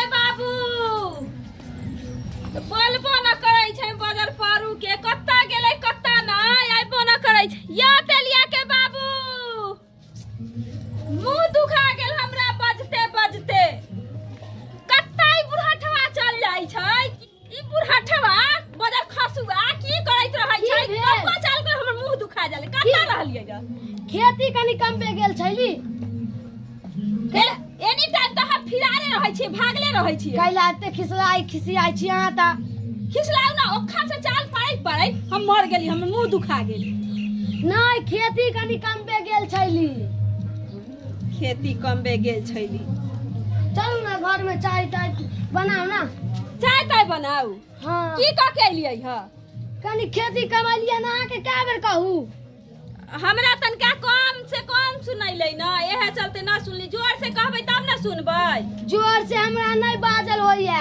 के बाबू बोलबो न करै छै बजर पारू के कत्ता गेलै कत्ता नहि आइबो न करै छै या तेलिया के बाबू मुंह दुखा गेल हमरा बजते बजते। कत्ता ई बुढ़हठवा चल जाइ छै? ई बुढ़हठवा बजर खसुआ की करैत रहै की छै? भेल? कप्पा चल के हमर मुंह दुखा गेल। कत्ता रहलियै ग? खेती कनी कम पे गेल छैली। एनी टाइम तऽ हम फिरारे रहै छियै, भागले रहै छियै। कैला एते खिसलाइ खिसियाइ छी अहाँ तऽ? खिसलाउ ना, ओखा से चाल पड़ै पड़ै हम मर गेली, हमर मुंह दुखा गेल। नहि, खेती कनी कम पे गेल छैली। खेती कमबे गेल छैली। चलू ना घर में चाय ताय बनाउ ना। चाय ताय बनाउ? हाँ। की कऽ के एलियै ह? कनी खेती कमेलियै ना, अहाँके कए बेर कहू? हमरा तनका कम से कम सुनैलै ना, इहे चलते ना सुनली। जोर से कहबै तब ना सुनबै। जोर से हमरा नहि बाजल होइया,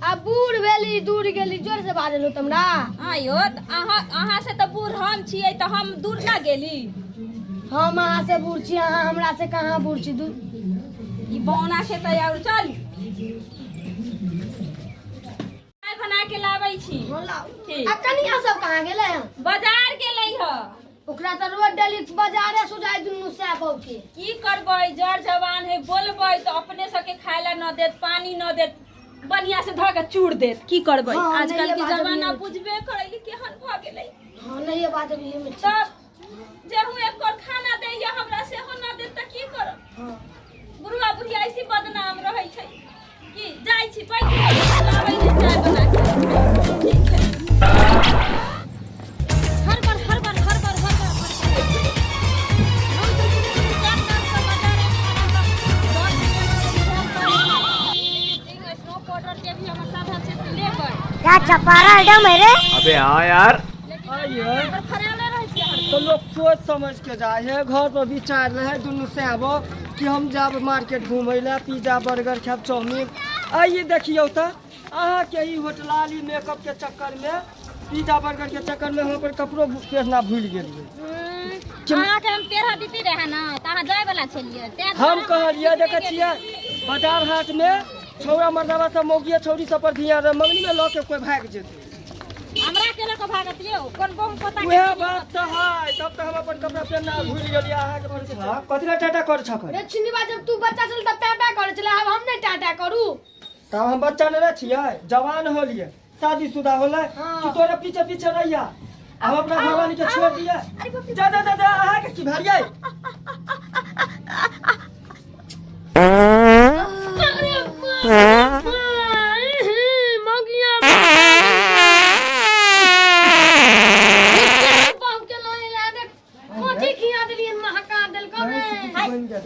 आ बूढ़ भेली दूर गेली, जोर से बाजल होत हमरा? आयो तऽ अहाँ, अहाँ से तऽ बूढ़ हम छियै, तऽ हम दूर ना गेली? हम अहाँ से बूढ़ छी, अहाँ हमरा से कहाँ बूढ़ छी? दूर ई बौना के तऽ और चल चाय बना के लाबै छी। ठीक। आ कनिया सब कहाँ गेलै हन? बाजार गेलै ह। ओकरा तऽ रोज डेली बाजारे सुझाइ दुनू सए बहू के। की करबै, जर जवान है, बोलबै तऽ अपने सबके खाय ला न देत, पानी न देत, बढ़िया से धऽ के चूर देत। की करबै? हाँ, आजकल नहिये के बाजब जमाना इहे। बुझबे करैली केहन भऽ गेलै। हाँ, नहीं बाजब इहे में। तब जेहू एक कौर खाना दैया हमरा सेहो न देत तऽ की करब? हाँ। बुढ़वा बुढ़िया ऐसी बदनाम रहै छै की। जाइ छी, बैठ लाबै छी चाय बना के। ठीक छै। हर बार हर बार हर बार हर बार स्नो पाउडर के भी हमर सब से लेबै। क्या चपारा एकदम है रे। अबे हाँ यार। आइए। फरेले रहै छियै हरदम। तो लोग सोच समझ के जाए है, घर पर विचार रहे दुनू से आबो कि हम जाब मार्केट घूमै ला, पिज्जा बर्गर खायब, चाउमीन। आइए देखियौ तऽ अहाँके ई होटलाली मेकअप के चक्कर में, पिज्जा बर्गर के चक्कर में हम अपन कपड़ो पहनना भूलि गेलियै। अहाँके हम पेढ़ा दीती रहे ना तऽ अहाँ जाय वाला छलियै तें हम दुआरे कहलियै छुटि देखै गेलियै। छियै बाजार हाट में छौड़ा मर्दाबा सब मौगिया छौड़ी सब पर ध्यान रहे, मंगनी में लऽ के कोई भागि जेतै। हमरा के लऽ कऽ भागत यौ? कोन बम पोता के? उएह बात तऽ है, तब तऽ हम अपन कपड़ा पहनना भूलि गेलियै। अहाँके पर कथी लए टाटा करै छह? रे छिनिबा, जब तू बच्चा छल तब टाटा करै छले, आब हम नहि टाटा करू? तब हम बच्चा नहि छियै, जवान होलियै, शादीशुदा होलै। हाँ। कि तोरा पीछे पीछे रहिया हम अपना घरवाली के छोड़ दिया? जा जा जा जा, अहाँके की भेलियै? मगिया कथी खिया देलियन, महका देलको रे।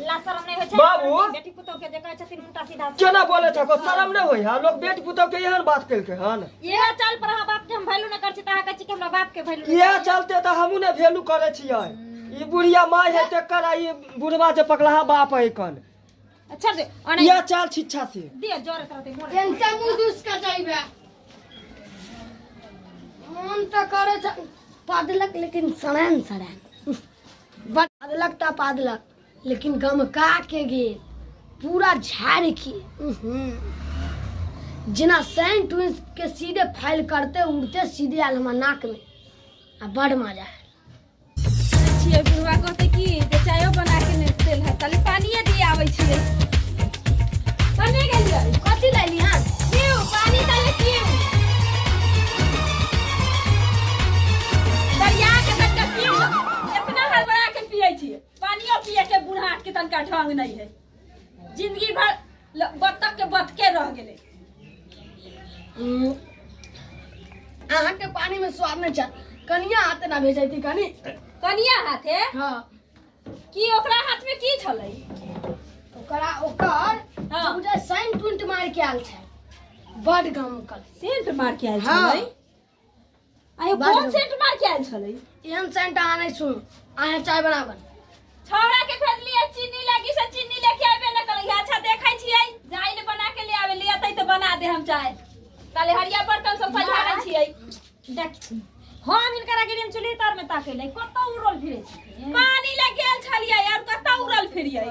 ला शरम नहि होइ छै बाबू। बेटी पुतोह के जे कहै छथिन उल्टा सीधा से। केना बोले छको, शरम नहि होइ है? लोग बेटी पुतोह के एहन बात केलकै हन। इएह चाल पर अहाँ बाप के हम वैल्यू नहि करै छी तऽ अहाँ कहै छी कि हमरा बाप के वैल्यू नहि। इएह चलते तऽ हमहूँ ने वैल्यू करै छियै। ई बुढ़िया माय है तेकर आ ई बुढ़वा जे पकड़ाहा बाप है कन। अच्छा दे ओना। इएह चाल छिच्छा से दिअ जरत रहतै मोर। एनते मुँह दुस के जइबे, मन तऽ करे छै पादलक, लेकिन सड़ैन सड़ैन बड पादलक तऽ पादलक, लेकिन गमका के गेल पूरा झाड़ के। उहुं। जेना सेंट उंट के सीधे फाइल करते उड़ते सीधे आयल हमरा नाक में आ बड मजा आयल। छियै बुढ़वा कहतै की जे चायो बना के नहि तेल है, ताले पानिये दिए आबै छियै। कने गेलियै? कथी लैली हन? पीउ पानी, ताले पीउ दरिया के तनका पीउ। इतना हड़बड़ा के पियै छियै पानियो, पिए के बूढ़ा के तनका ढंग नहीं है। जिंदगी भर बत्तख के बतके रह गेलै। अहाँके पानी में स्वाद नहीं छै, कनिया हाथे ना भेजैती कनी। कनिया हाथे? हाँ। की ओकरा हाथ में की छलै? ओकरा ओकर हाँ। बुझाय सेंट उंट मार के आयल छै, बड गमकल। सेंट मार के आयल हाँ। छलै? आयो, बड कोन गम। सेंट मार के आयल छलै? एहन सेंट अहाँ नहीं सुनू, अहाँ चाय बनाबन। छौड़ा के भेजलियै चीनी लागी से, चीनी लेके आबे न करै। अच्छा देखै छियै, जाय ले बना के ले आबे, ले अतै तऽ बना दे हम चाय। ताले हरिया बर्तन सब सजाबै छियै। देख, हम हिनकर आगे हम चुल्ही तर में ताके ले कतौ उड़ल फिरे छी। पानी ले गेल छलियै और कतौ उड़ल फिरियै।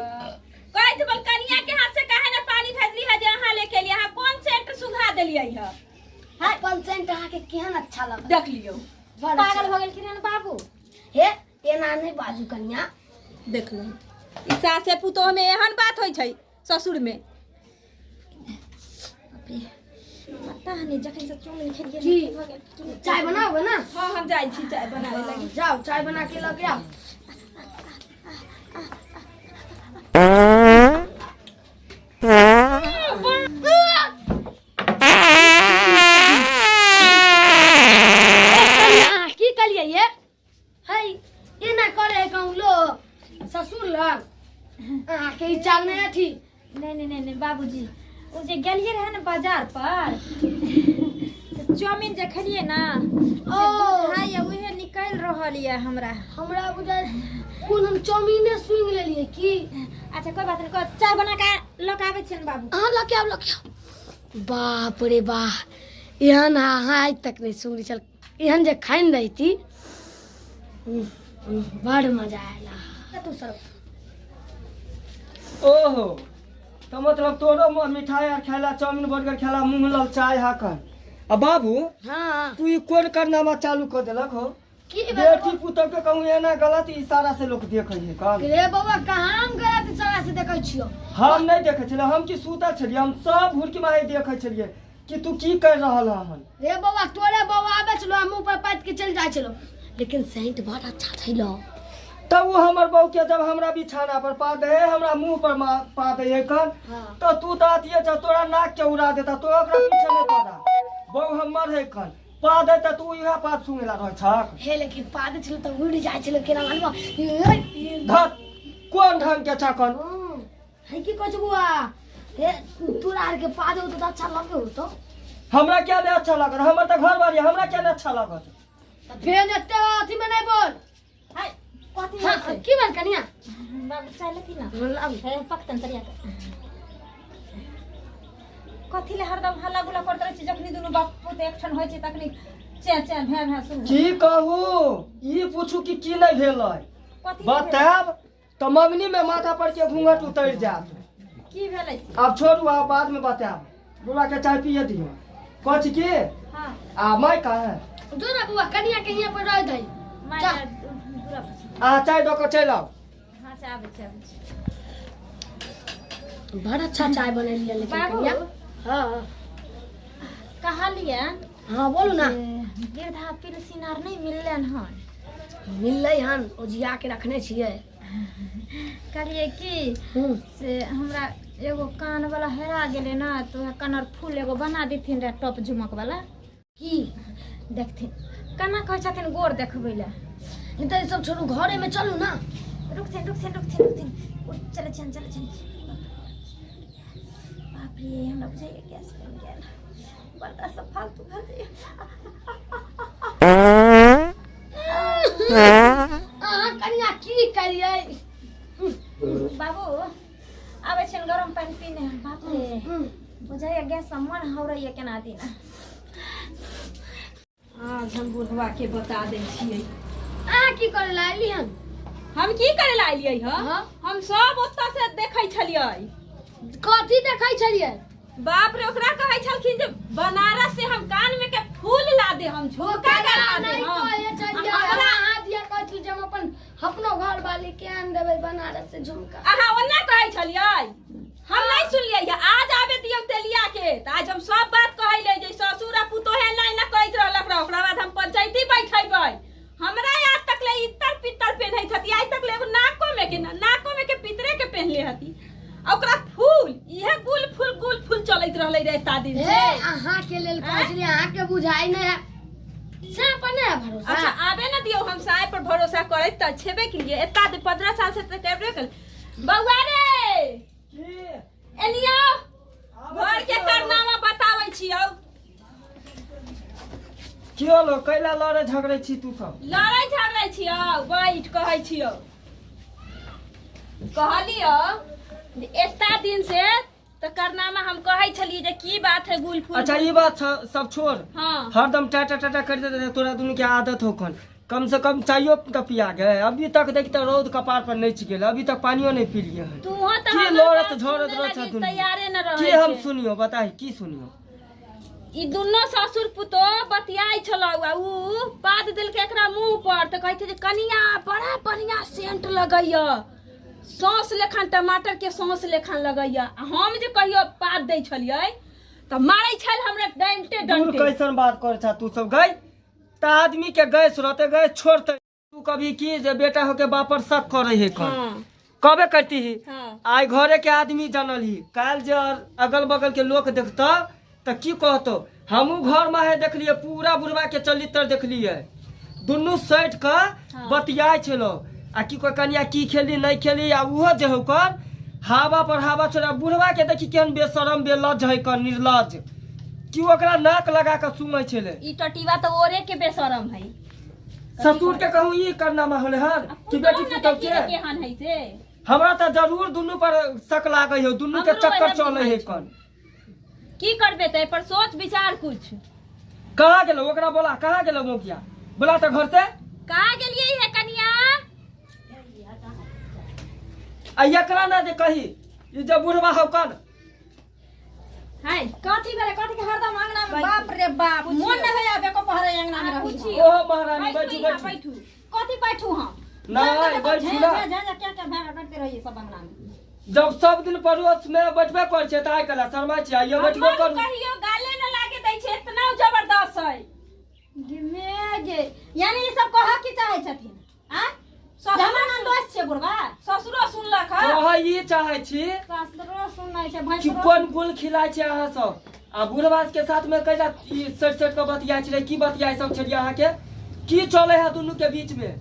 कहैत बोल कनिया के हाथ से काहे ने पानी भेजली है जे अहाँ लेके एलियै? अहाँ देलियै ह। अपन सेंट अहाँके केहन अच्छा लगल? देख लियौ। बड़ अच्छा। पागल भऽ गेलखिन हन बाबू। हे, एना नहि बाजू कनिया। देख लो, ई सासे पुतोह में एहन बात होइ छै ससुर में। पता नहीं जखन से चाउमीन खेलियै की? ने, भऽ गेल। चाय बनाओगे ना? हाँ, हम जाइ छी चाय बनावे लागी। जाओ, चाय बना के लऽ के आओ। कनिया, की कलियै ये? है, एना करे है कहूँ लोग ससुर लग? अहाँके ई चाल नहि अथी। नहीं नहीं नहीं नहीं बाबूजी, ओ जे गेलियै रहे ने बाजार पर से चाउमीन जे खेलियै ना, ओ। बुझाइए उहे निकलि रहल यऽ हमरा। हमरा बुझाइ कोन हम चाउमीने सुनि लेलियै की। अच्छा, कोई बात नहीं, कोई चाय बना के लऽ के आबै छियनि बाबू। अहाँ लऽ के आउ, लऽ के आउ। बाप रे बाह, एहन अहाँ आइ तक नहि सुनली छल। एहन जे खाइन रहिती, बड़ मजा आयल। तू सब ओहो, तऽ मतलब तोरो मिठाई आर खाइला, चाउमिन बर्गर खाइला मुँह ललचाय हकन। आ बाबू, हाँ। तू ई कोन कारनामा चालू कऽ देलक हो? की भेल? बेटी पुतोह के कहूँ एना गलत इशारा से लोक देखै है कन? रे बौआ, कहाँ हम गलत इशारा से देखै छियौ? हम नहि देखै छलियै? हम की सुतल छलियै? हम सब हुड़की माहे देखै छलियै कि तू की कर रहल हन। रे बौआ, तोरे बौआ आबै छलो आ मुँह पर पाति के चलि जाइ छलो, लेकिन सेंट बड़ अच्छा छलो। तब वो हमर बहू के जब हमरा बिछाना पर पा दे, हमरा मुंह पर पा दे है कन, तो तू तो अथिए छ, तोरा नाक के उड़ा देता। तो ओकरा पीछे नहीं पड़ा, बहू हमर है कन, पा दे त तू इहा पात सुंगेला रह छक। हे, लेकिन पा दै छलो तऽ उड़ि जाइ छलो, केना मालूम? धत, कोन ढंग के छकन? है, की कहै छै बौआ? हे, तोरा आरके पा देबो तऽ अच्छा लगे होतो? हमरा क्या नहीं अच्छा लागत? हमर तऽ घर बारी, हमरा क्या नहीं अच्छा लागत? तऽ फेर एते अथी में नहीं बोल। हाय, कथी हाँ, होइ छै? की भेल कनिया? बाबू, चाय लेती ना? लाबू। हे, पकतन सरिया के। कथी ले हरदम हल्ला गुल्ला करैत रहै छी? जखनी दुनू बाप पुत एकठाम होइ छै तखनी चें चें भैं भैं शुरू। की कहू, ई पूछू कि की नहीं भेलै। कथी भेलै? बतायब तऽ मंगनी में माथा पर के घूंघट उतरि जायत। की भेलै से? आब छोड़ू, आब बाद में बतायब। बुआ के चाय पिए दियो कथी की। हाँ। आ my कहाँ है? जो ना बौआ, कनिया के हियाँ पर रह दही। माय जा। दूरा पर छै। आ चाय दऽ कऽ चलि आउ। हाँ, चाय आबै छै, आबै छै। बड़ अच्छा चाय बनेलियै लेकिन। बाबू। कनिया, हाँ। कहलियै हाँ, बोलू ना। जे गिरधा पिलसिन आर नहि मिललनि हन? मिललै हन, ओजिया के रखने छियै। कहलियै कि से हमरा एगो कान वाला हेरा गेलै ने, तऽ उएह कनर फूल एगो बना देथिन रहे, टॉप झुमक वाला। की? देखथिन केना कहै छथिन गोर देखबै लए। नहि तऽ ई सब छोड़ू, घरे में चलू ना। रुकथिन, रुकथिन, रुकथिन, रुकथिन। ओ चलै छियनि, चलै छियनि। बाप रे, हमरा बुझाइए गैस बनि गेल। बर्दाश्त सब फालतू भऽ जाइए। अहाँ कनिया की करियै? बाबू, आबै छियनि गरम पानि पीने। बाप रे, बुझाइए गैस से मन हौरैए केना दिन। आज हम बुढ़वा के बता दै छियै। अहाँ की करे ला अयली हन? हम की करे ला एलियै ह? हाँ? हम सब ओतऽ से देखै छलियै। कथी देखै छलियै? बाप रे, ओकरा कहै छलखिन जे बनारस से हम कान में के फूल ला दे, हम झुमका गड़ा दे। नहीं हम कहै छलियै। आ हमरा अहाँ दिया कहै छली जे हम अपन अपनो घर वाली के आन देबै बनारस से झुमका। अहाँ ओना कहै छलियै, हम नहीं सुनलियै है। आज आबे दियौ तेलिया के, तऽ आज हम सब बात कहै ले जे ससुर आ पुतोहे नहीं ना कहैत रहलक रह। ओकरा बाद हम पंचायती बैठेबै। हमरा आज तक ले इतर पितर पेन्हैत हती, आज तक ले एगो नाको में के नाको में के पितरे के पेन्हले हती, आ ओकरा फूल इहे गुल फूल गुल फूल चलैत रहलै रे एता दिन हे, से। अहाँ के लेल कहै छलियै, अहाँ के बुझाइ नहि है। से पर नहि है भरोसा। अच्छा, आबे ना दियौ। हम साय पर भरोसा करैत तऽ छेबे केलियै, एता दिन 15 साल से तऽ करबे केलियै। बौआ रे, की? एलियो, घर के कारनामा बताबै छियौ। की होलो? कैला लड़े झगड़े छी तू सब? लड़ै झगड़ै छियौ? बैठ, कहै छियौ। कहलियौ जे एता दिन से तऽ कारनामा हम कहै छलियै जे की बात है गुल फूल। अच्छा, ई बात सब छोड़। हाँ। हरदम टाटा टाटा करते रहते, तोरा दुनू के आदत हो कन। कम से कम चाइयो तऽ पिया गए। अभी तक देख तऽ रौद कपार पर नहीं गेल, अभी तक पानियो नहीं पी लिए हन। तू तऽ की हमर लड़त बात झगड़त सुनै रहत लागी दुनू? तैयारे न की रहै हम छै। सुनियो, बताही की सुनियो? ई दुनू ससुर पुतोह बतियाइ छलौ आ ऊ पाद देलकै एकरा मुंह पर तऽ कहै छै जे कनिया बड़ा बढ़िया सेंट लगैया सॉस लेखन टमाटर के सॉस लेखन लगैया आ हम जे कहियो पाद दै छलियै तऽ मारै छल हमरा डंटे दूर डंटे। कैसन बात करै छा तू सब गई त आदमी के गैस रहते गैस छोड़ते तू कभी की जे बेटा होके बाप पर शक करे है कन हाँ। कबे करती ही। हाँ। आइ घरे के आदमी जानल ही, काल्हि जे अगल बगल के लोक देखता त की कहतो। हमू घर में है देखलिए पूरा बुढ़वा के चलित्र देखलिए, दुनू सैठ के हाँ। बतियाइ छलो आ की कह कनिया की खेली नहीं खेली, आ उहो जे हो कर हवा पर हवा छोड़ा। बुढ़वा के देखी केहन बेशरम बेलज है कर निर्लज, कि ओकरा नाक लगा के सुनै छले। ई टटीवा त ओरे के बेशरम है। ससुर के कहूँ ई करनामा होले हन कि बेटी पुतहु के केहन है से। हमरा त जरूर दुनू पर शक लागै है, दुनू के हमरो चक्कर एहन चलै है बुझाइ छै। कन। की करबे त पर सोच विचार कुछ। कहाँ गेलो ओकरा बोला, कहाँ गेलो मुखिया बोला त घर से। कहाँ गेलिए है कनिया? आ एकरा ना जे कही ई जे बुढ़वा हौ कन। हाय कथी भेलै? कथी के हरदम अंगना में? बाप रे बाप, मोन नहि होइया बेको पहरे अंगना में रही। पूछियो। ओहो महारानी बैठू बैठू यहाँ, बैठू। बैठू। कथी बैठू हम? नहीं, बैठू ना। झे झे क्या क्या भैया करते रहिए सब अंगना में। जब सब दिन पड़ोस में बैठबे करै छै त आइ काल्हि शर्माइ छै, आइयो बैठबे हमर करू। कहियो गाले न लागे दै छै, इतना जबरदस्त है। गे गे, यानी ई सब कहऽ की चाहै छथिन? आ ससुरो हमर ननदोस छै बुढ़वा। ससुरो सुनलक हँ। कहै ई चाहै छी ससुरो सुनै छै कि भैंसुरो। कोन गुल खिलाइ छै अहाँ सब आ बुढ़वा के साथ में कैला ई सटि सटि के बतियाइ छलै? की बतियाइ सब छलियै अहाँके? की चलै है दुनू के बीच में?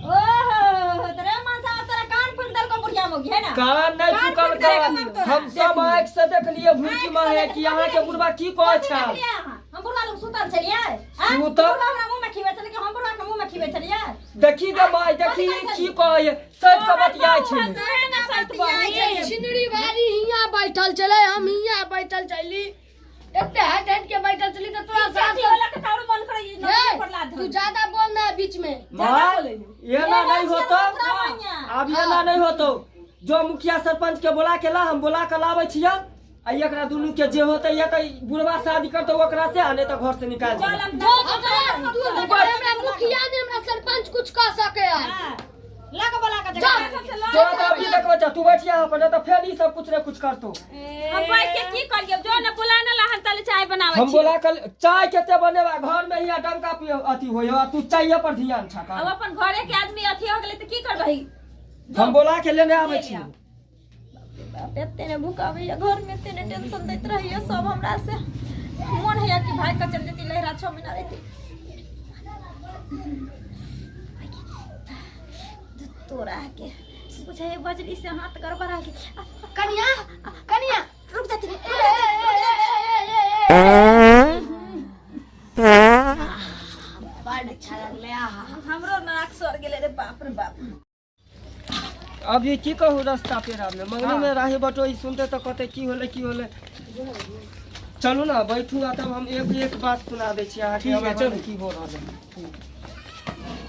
ओहो तोरे मनसा तोरा कान फूक देलको बुढ़िया मोगी है ना? कान नहीं कान फूकल फूक देलको कान। तोरा। हम सब आँखि से देखलिए भुरकी आँखि में से है कि देखलिए। अहाँ के बुढ़वा की कहै कथी छै। देखलिए अहाँ? हम बुढ़वा लोग सुतल छलियै? आँय? सुतल? बुढ़वा हमरा मुँह में खिबै छलै कि हम बुढ़वा के मुँह में खिबै छलियै? देखी गे माय, देखी ई की कहै है, सटि के बतियाइ छै। छिनरी बारी हियाँ बैठल छलै, हम हियाँ बैठल छली, एते हट हट के बैठल छली त तोरा साथ चाची वाला के तारू मन करे ए, नौकरी पर लाद तू ज्यादा बोल ना बीच में। माय, एना नहीं होतो, आब एना नहीं होतो। जो मुखिया सरपंच के बोला के ला, हम बोला के लाबै छियै आ एकरा दुनू के जे होतै या तऽ बुढ़वा शादी करतौ ओकरा से, आ नहीं तऽ घर से निकाल चल देबै। हम जो तू हमरा मुखिया ने हमरा सरपंच कुछ कह सके है। लग बोला के जा। तोरा तऽ अभी देखबै छौ, तू बैठ यहाँ पर, नहीं तऽ फेर ई सब कुछ ने कुछ करतौ। हम बैठ के की करियो? जो ने बुलाने ला हम तले चाय बनाबै हम छी। बोला कल चाय कते बनेबा? घर में हिया डंका पियो अथी होय आ तू चाय पर ध्यान छा अब अपन घरे के आदमी अथी हो गेलै तऽ की करबही? हम बोला के लेने आबै छी। बाप एते ने भूख आबैया, घर में एते ने टेंशन दैत रहैया सब हमरा से। मोन होइया कि भाग के चल जेती लहरा, 6 महीना रहती। तोरा के बुझाइए बजली से हाथ गड़बड़ा के। कनिया, कनिया रुक जाती। ए, ए, ए, ए, ए, ए, ए। बड़ अच्छा लगलै आहा। हमरो नाक सर गेलै रे बाप रे बाप। अभी की कहू, रास्ता पेरा में मंगनी में राही बटोही सुनते तो कहते की होले की होले। चलू ना बैठू आ तब हम एक एक बात सुना दै छी अहाँके। ठीक है, हमरा चलू। की हो रहल है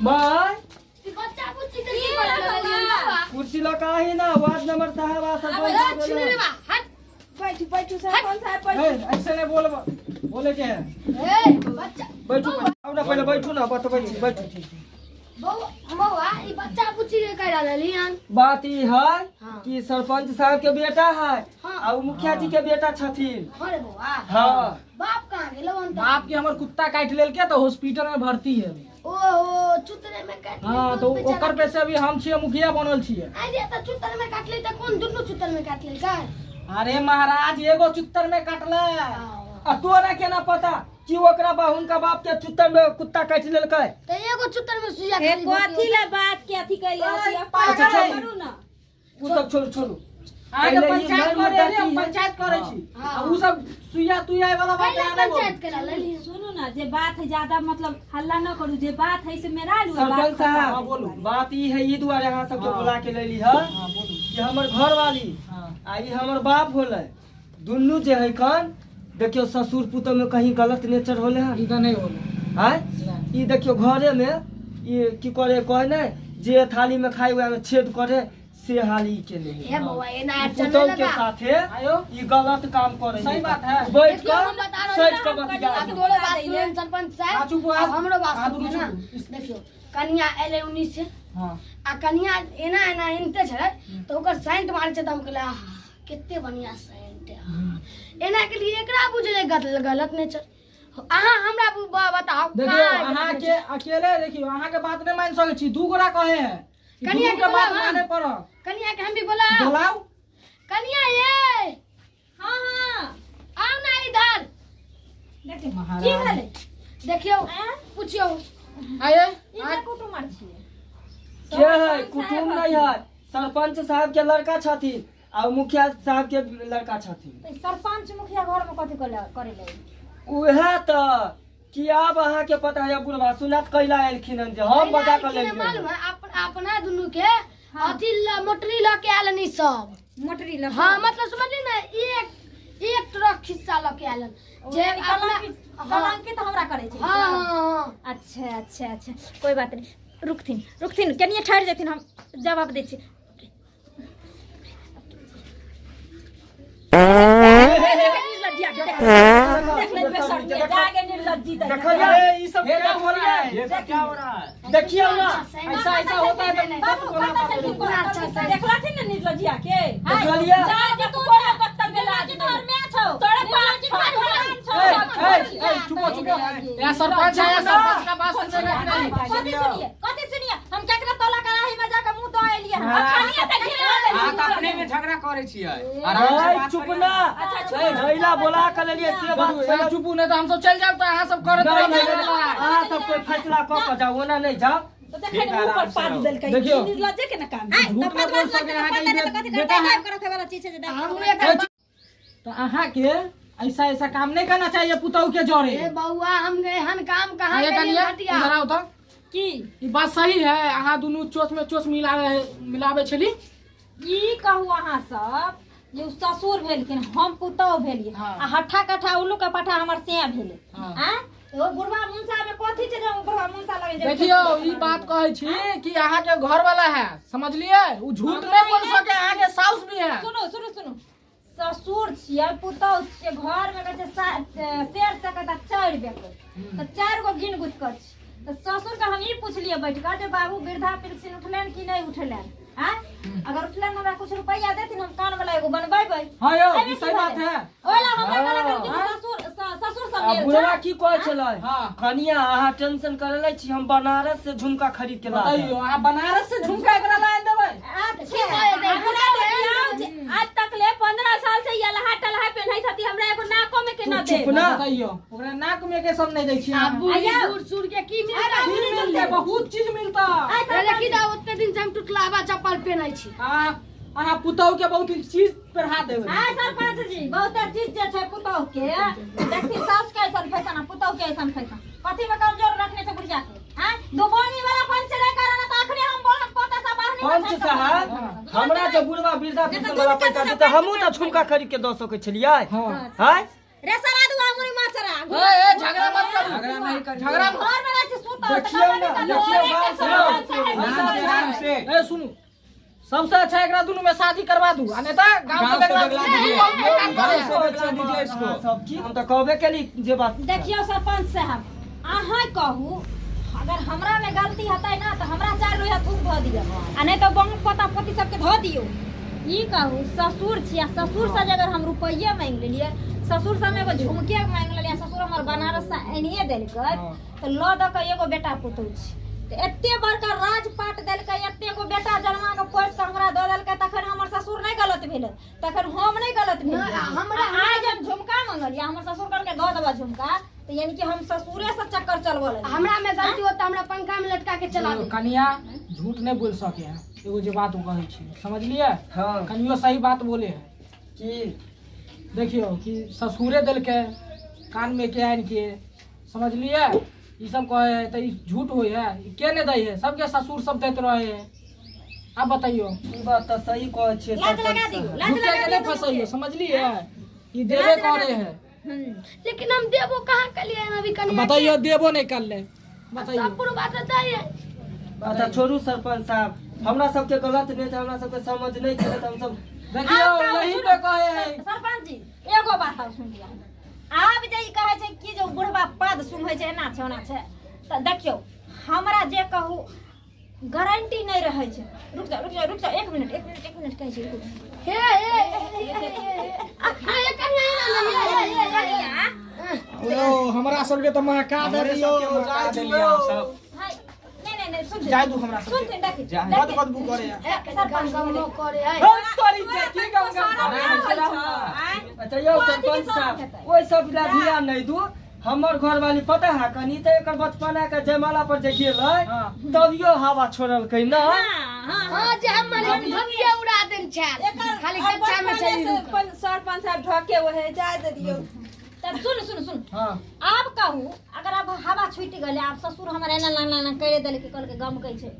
माय। ई बच्चा बुच्ची के की कर रहलियै बाबा? कुर्सी लऽ कऽ आही ना, वार्ड नंबर साहब आ ए, सरपंच छिनरी बा, हट। बैठू बैठू सरपंच साहब बैठू। ए, ऐसे नहीं बोलब बोले के है। ए, बच्चा बैठू बैठू आउ ना, पहिले बैठू ना, बतबै छी, बैठू। बौआ, ई बच्चा बुच्ची के कह रहलियै हन? बात ई है हाँ। कि सरपंच साहब के बेटा है हाँ। आ उ मुखिया जी के बेटा छथिन। अरे बौआ, हाँ। बाप कहाँ गेलो हन? बाप के हमर कुत्ता काटि लेलकै तऽ हॉस्पिटल में भर्ती है अभी। ओहो, चुतरे में काट हाँ तो ओकर पैसे अभी हम छियै मुखिया बनल छियै। अरे तऽ चुतर में काटले तऽ कोन दुनू चुतर में काटले का? अरे महाराज, एगो चुत्तर में काटले। आ तोरा केना पता कि ओकरा बा हुनका बाप के चुत्तर में कुत्ता काटि लेलकै? तऽ एगो चुतर में सुइया हे खाली कथी ला बात के अथी कैले हसी? पागल अपन है। करू ना। उ सब छोड़ू छोड़ू। अहाँके पहिले ई पंचायत मेन करे मुद्दा रहियै, हम की है? पंचायत करै छी हाँ। आ उ सब सुइया तुइया वाला बात पहिले अहाँ नहि बोलू। पंचायत करा लेलियै। सुनू ना, जे बात है ज्यादा मतलब हल्ला न करू, जे बात है से मेरा लू बात सरपंच खत्म। साहब हाँ, बोलू। बात ई है, ई दुआरे अहाँ सबके हाँ। बोला के लेली है हाँ बोलू। कि हमर घर वाली हाँ आ ई हमर बाप होले, दुनू जे है कन देखियो ससुर पुतोह में कहीं गलत नेचर होले हन? ई तऽ नहि होलै। आँय? नहि। ई देखियो घरे में ई की करे, कहे ने जे थाली में खाई वएह में छेद करे, से हाल ई केने है। हे बौआ एना अड़चन पुतौह नहि के लगा। साथे आयो ई गलत काम करे सही बात है। बैठ देखियौ, कर हम बता रहल सैठ छी, के बतिया अब तोरो बात सुन सरपंच हाँ, साहब, चुप, अब हमरो बात हाँ, सुन दुनू ना। चुप। देखियौ कनिया एलै उन्नीस से हाँ आ कनिया एना एना एनते छलै तऽ ओकर सेंट मारै छै तऽ हम कहलियै आहा कते बढ़िया सेंट है। एना के लिए एकरा बुझलै गलत गलत नहि छै। अहाँ हमरा बताउ देखियौ कहाँ गलत अहाँ नहि के छै? अकेले देखियौ अहाँ के बात नहीं मान सकै छी दू गोरा कहे है कि कनिया दुनू के के बात बोलाउ, हाँ। माने पड़त। कनिया के हम भी बोलाउ। बोलाउ। कनिया ये हाँ हाँ आओ ना इधर। देखियौ की महाराज। भेलै? देखियौ आँय? पूछियौ। आये ई के कुटुम आर छियै? के है कुटुम नहीं है, सरपंच साहब के लड़का छथिन आ मुखिया साहब के लड़का छथिन। तऽ सरपंच मुखिया घर में कथी करे ले? उएह तऽ कि आब अहाँ के पता है बुढ़वा सुनत कैला एलखिन हन जे हम बता के एलखिन हन मालूम लेलियै। है अपना दुनू के अथी मोटरी लऽ के आयल हन ई सब। मोटरी लऽ के? हाँ मतलब समझली ना, एक एक ट्रक खिस्सा लऽ के आयल हन जे यानी अपना कलंकित हाँ। कलंकित हमरा करै छै। हाँ, हाँ, हाँ। अच्छा अच्छा अच्छा कोई बात नहीं, रुकथिन रुकथिन कनिए ठहर जेथिन, हम जवाब दै छी। देखलियै ई सब हे क्या हो रहा है? ये सब क्या हो रहा है? देखियौ ना ऐसा ऐसा होता है तो बाबू कतऽ छलखिन? देखलथिन ने निर्लज्जिया के? देखलियै? जा के तू कोनो कत्तर बेला तोहर माय छौ, तोरे बाप छौ, तोरे ए, राम छौ। ए, ए, चुपो चुपो, यहाँ सरपंच है, यहाँ सरपंच का बात सुनेगा कि नहीं? कथी सुनिए कथी सुनिए, हम केकरा तोला कराही में जाके मुंह दऽ एलियै हन? खानिया तऽ घेरा अहाँ तऽ अपने में झगड़ा करै छियै, आराम से ए बात चुप करियौ। ना। अच्छा, चुप। ए झैला बोला के लेलियै से बात देखू, यहाँ चुपू नहीं तो हम सब चल जाब तो अहाँ सब करत नहीं, रहब नहीं, झगड़ा। नहीं, अहाँ सब कोई फैसला कऽ के जाउ, ओना नहीं जाउ। तऽ देखै ने मुँह पर पाद देलकै। देखियौ। ई निर्लज्जे के ने काम। झूठ मत बोल सके अहाँ के ई बेटा है। करखे वाला चीज छै जे हमहूँ ए, एकर चुप। तो अहाँ के ऐसा ऐसा काम नहीं करना चाहिए पुतहु के जोरे। ए बौआ हम गए हन काम कहाँ आगे करिए कनिया घटिया। इधर आओ तो। की ई बात सही है अहाँ दुनू चोच में चोच मिलावे छली? ई कहू अहाँ सब जे उ ससुर भेलखिन हम पुतहु भेलियै। हाँ। आ हट्ठा कट्ठा उल्लू के पट्ठा हमर सिया भेलै। हाँ। आँ ओ बुढ़वा मुनसा में कथी छै जे उ बुढ़वा मुनसा लगे जे देखियौ ई बात कहै छी कि अहाँ के घर वाला है, समझलियै? उ झूठ नहीं बोल सके, अहाँ के साउस भी है। सुनू सुनू सुनू, ससुर छियै पुतहु छियै, घर में कहै छै शेर सके तऽ चारि बेकर, तऽ चारि गो गिन गुथ कर छी। तऽ ससुर के हम ई पुछलियै बैठ कऽ जे बाबू वृद्धा पेंशन उठलनि कि नहि उठलनि? आँ अगर उठलनि हमरा कुछ रुपैआ देथिन, हम कान वाला एगो बनबेबै। हाँ यौ, एहिमे ई की सही बात भेलै? है। ओहि लए हमरा कहलक कि हाँ। ससुर सब आ गेल बुढ़वा छै। की कहै छलै? हाँ। कनिया अहाँ टेंशन करे लै छी, हम बनारस से झुमका खरीद के ला बताइयो देब। अहाँ बनारस से झुमका एकरा लाइन देबै? अच्छा हमरा देखियौ जे आज तक ले 15 साल से ई अलहा टलहा पेन्हैत हती, हमरा एगो नाको में के न तू दे। चुप ना। बताइयो ओकरा नाक में के सब नहीं दै छी आ अहाँ। बूढ़ी आया। बूढ़ सूढ़ के की मिलता? की मिलतै? बहुत चीज मिलता। देखी जा ओते दिन से हम टुटलावा चप्पल पेन्है छी। अहाँ पुतहु के बहुत चीज पहिरा देबै। आय सरपंच जी बहुत चीज जे छै पुतहु के, देखी सास के ऐसन फैशन आ पुतहु के ऐसन फैशन, कथी में कमजोर रखने छै बुढ़िया के? आय दुबोनी वाला पंच नहीं करना त अखने हम बोलब पोता सा बाहर नहीं पंच साहब हमरा जे बुढ़वा वृद्धा पेंशन वाला पैसा देतै हमहूँ तऽ झुमका खरीद के दऽ सकै छलियै। हाँ। हाय रे सरा दू आमुरी माचरा। ए ए झगड़ा मत करू, झगड़ा नहीं करू। झगड़ा मत। घर में रहै छै सुतल त देखियौ ना, कतऽ देखियौ निकलतै? बात सुनू। आराम से, आराम से। ए सुनू, सबसे अच्छा एकरा दुनू में शादी करवा दू, आ नहीं तऽ गांव से गाँव से बगला बगला दीजिए। दीजिए। बहुत बेकार गाँव करे से है। बगला दीजिए इसको। अहाँ सब की हम तऽ कहबे केली जे बात। देखियौ सरपंच साहब अहाँ कहू अगर हमरा में गलती हेतै ना तऽ हमरा चारि लोहिया थूक धऽ दिअ, आ नहीं तऽ बहुत पोता पोती सबके धऽ दियौ। ई कहू ससुर छियै, ससुर से जे अगर हम रुपैये मांगि लेलियै, ससुर से हम एगो झुमके मांगि लेलियै, ससुर हमर बनारस से आनिए देलकै, तऽ लऽ दऽ कऽ एगो बेटा पुतहु छी तऽ एते बड़का राजपाट देलकै, एते गो बेटा जन्मा कऽ पोसि कऽ हमरा दऽ देलकै, तखन हमर ससुर नहि गलत भेलै, तखन हम नहि गलत भेलियै। हमरा आइ जे हम झुमका मंगलियै, हमर ससुर कहलकै दऽ देबऽ झुमका, तऽ यानी कि हम ससुरे से चक्कर चलबऽ लगलियै। हमरा में गलती होता हमरा पंखा में लटका के चला दे। कनिया झूठ नहीं बोल सके है, एगो जे बात वो कहै छी समझलियै? हाँ। कनियो सही बात बोले है। की? देखियौ कि ससुरे देलकै कान में के आनि के, समझलियै? ई सब कहै है तऽ ई झूठ होइ है, ई के नहि दै है, सबके ससुर सब दैत रहै है। आब बताइयो। ई बात तऽ सही कहै छियै लाज लगा सरपंच दियौ, साहब। लाज झूठे लगा के नहीं दियौ। फसैयो, समझलियै? ई देबे करे है। लेकिन हम देबो कहाँ कलियै अभी कनिया? बताइयो देबो नहीं कर ले, बताइयो। सब पूरा बात बताइए। अच्छा छोड़ू सरपंच साहब, हमरा सबके गलत नहि छै, हमरा सबके समझ नहि छलै तऽ हमसब देखियौ आब कहू, यही सुनू, पे कहे है। सरपंच जी, एगो बात और सुन लिअ। आब जे ई कहै छै कि जे ओ बुढ़बा पद सुनै छै, एना छै ओना छै, तऽ देखियौ हमरा जे कहू गारंटी नहि रहै छै। रुक जाओ, रुक जाओ, रुक जाओ, एक मिनट, एक मिनट, एक मिनट, कहै छी, रुकू। हे हे हे हे कनिया, हे हे कनिया, ओ हमरा सबके तऽ महका दे हमरे दियौ। सबके महका जाय देलियै दियौ। अहाँ सब। हाय, नहीं नहीं नहीं, सुन जाय दू हमरा सबके। सुन देखी। जाय। बद बदबू करे है। सरपंच गमगमो करे है। हे तोरी के की गम गम करे है? अच्छा यौ कोन चीज सरपंच के साहब, शरम हेतै? ओहि सब लए ध्यान नहि दू। हमर घरवाली पता है कनी तऽ एकर बचपना के जयमाला पर जे गेलै हाँ। तभियो हवा छोड़लकै ना। हाँ हाँ। हाँ, जे हमर धोतिया उड़ा देन छाल खाली गच्छा में चली रुकल। सरपंच साहब ढके ओहे जाय दे दियौ। तब सुन सुन सुन। हाँ। आब कहू, अगर आब हवा छूटि गेलै, आब ससुर हमर एना एना एना करि देलकै, कहलकै गमकै छै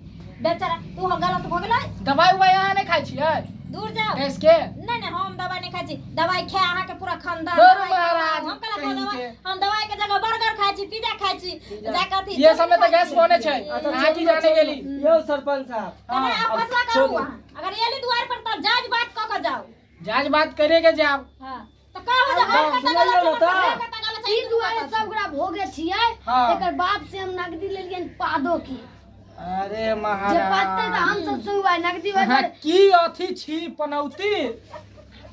बेचारा, तू गलत भऽ गेलै। दवाई उवाई अहाँ नहि खाइ छियै? दूर जाओ। गैस के? नहीं नहीं, हम दवाई नहीं खाइ छी। दवाई खाए अहाँके पूरा खानदान। धुर दवाई खाए। महाराज, हम कहलक कहीं दवाई के। हम दवाई के जगह बर्गर खाइ छी, पिज्जा खाइ छी, जाके अथी ये समय तऽ गैस बने छै, अहाँ की जाने गेली। यौ सरपंच साहब, तऽ नहि, आब फैसला करू छोड़ू। अहाँ। अगर एली दुआर पर तऽ जायज बात कऽ के जाउ। जायज बात करे के जाब। हाँ, तऽ कहू जे हम कतऽ सुनलियै गलत ने छी, तऽ? हम कतऽ गलत छी, ई दुआरे सब गोरा भोगे छियै। हाँ। एकर बाप से हम नगदी लेलियन पादो की अरे जे पाते तऽ महाराज, हम सब सुनबै नगदी अहाँ वगैरह। की अथी छी पनौती।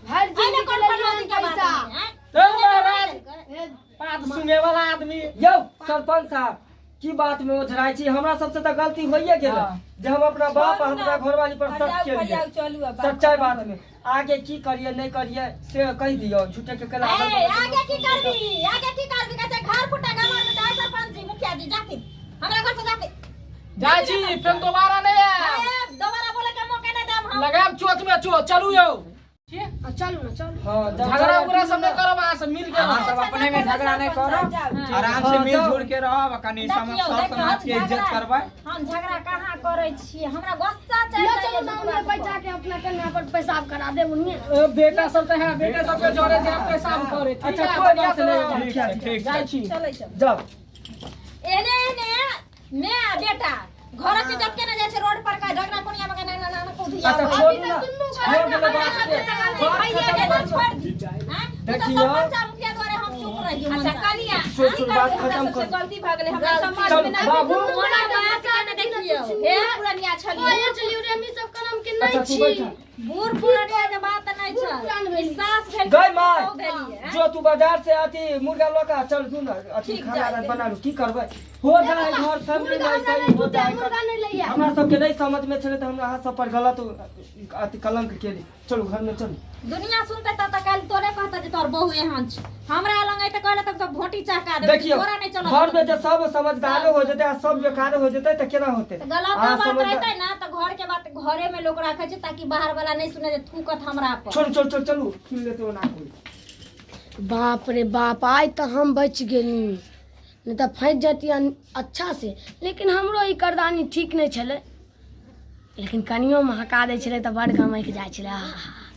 भरि एहिमे जिंदगी कोन लेलियन पनौती के बात पैसा। है, आँय? ए महाराज, पाद सुने वाला आदमी। यौ सरपंच साहब, की बात में ओझराइ छी? हमरा सबसे तऽ गलती होइए गेल हाँ। जे हम अपना बाप आ अपना घरवाली पर शक फरियाउ केलियै। फरियाउ, चलू अब। सच्चाई बात में आगे की करिए नहीं करिए से कहि दियौ, झूठे के केला ए, आगे की करबी, आगे की करबी? कहै छै घर फुटा गमर में जाय। सरपंच जी, मुखिया जी, जाती हमरा घर से जाती। जाइ छी, फेर दोबारा नहि आयब। ए, दोबारा बोले के मौका नहीं देब हम। लगायब चोच में चोच। चलू यौ। आ, चलू ने, चलू। हाँ, जब झगड़ा उगड़ा सब नहि करब, अहाँ सब मिल के अहाँ सब अपने में झगड़ा नहीं करब, आराम से हाँ, मिल जाओ। जुल के रहब आ कनी देखियौ, सब देखियौ, समाज के हम इज्जत झगड़ा- करबै। हम झगड़ा कहाँ करै छियै? हमरा गुस्सा चढ़ि ले जाइए चलू ना, उन्हें बैठा के अपना कन्हा पर पेशाब करा दे उन्हें। ए, बेटा सब तऽ है, बेटा सबके जरे जायब पेशाब करे। ठीक अच्छा है, कोई बढ़िया बात से नहीं, रहब। मुखिया जी। ठीक। जाइ छी। चलै चल। जाओ। एने एने मैं आ बेटा घर के जब के ना जाइ छै रोड पर का झगड़ा कोनिया में ना ना ना कूद अच्छा जाओ। छोड़ू ना, दुनू हो गेलै बात के। बात खत्म करू। छोड़ दी हैं? तू तो देखियौ। सरपंच आ मुखिया द्वारे हम चुप रहियो। अच्छा कनिया, छोड़, छोड़, बात हमरा खत्म सबसे करू। गलती भऽ गेलै, हमरा समाज चलू, में ना बाबू। ओना बात के ना देखियो। हे पुरनिया छलियै। ओए चलियो रे, हम ई सब करम के अच्छा नहीं तू छी। बैठा। बूढ़ पुरनिया के बात नहीं बूढ़ छै। पुरान ई भेली। सास भेल गई माय, पुतोहु भेलियै, हैं? जो तू बाजार से अथी मुर्गा लऽ के चल, तू ना अथी ठीक, खाना जाय आर दे। बना लू। की करबै, हो जाए घर फैमिली मुर्गा में हमरा ऐसा ही नहीं हो टूटे, जाए। मुर्गा नहीं लैया। हमरा सबके नहीं समझ में छलै तऽ हमरा अहाँ सब पर गलत अथी कलंक केली। चलू घर में चलू। दुनिया सुनते तब तक काल्हि तोरे कहते जे तोर बहू एहन छै। हमरा लग अइते कहले तब तो भोटी चहका देबै। देखियौ, तोरा नहीं चलत। घर में जे सब समझदारो हो जेतै आ सब बेकारो हो जेतै तऽ केना होतै? तऽ गलत अहाँ बात समझदार- रहते ना तऽ घर के बात घरे में लोग राखे छै ताकि बाहर वाला नहीं सुने जे थूकत हमरा पर। छोड़ू छोड़ू छोड़ू, चलू, सुन लेते ओना कोई। बाप रे बाप, आइ तऽ हम बचि गेली, नहि तऽ फँसि जैतियै अच्छा से। लेकिन हमरो ई करदानी ठीक नहि छलै, लेकिन कनियो महका दै छलै तऽ बड़ गमकि जाइ छलै। आहा।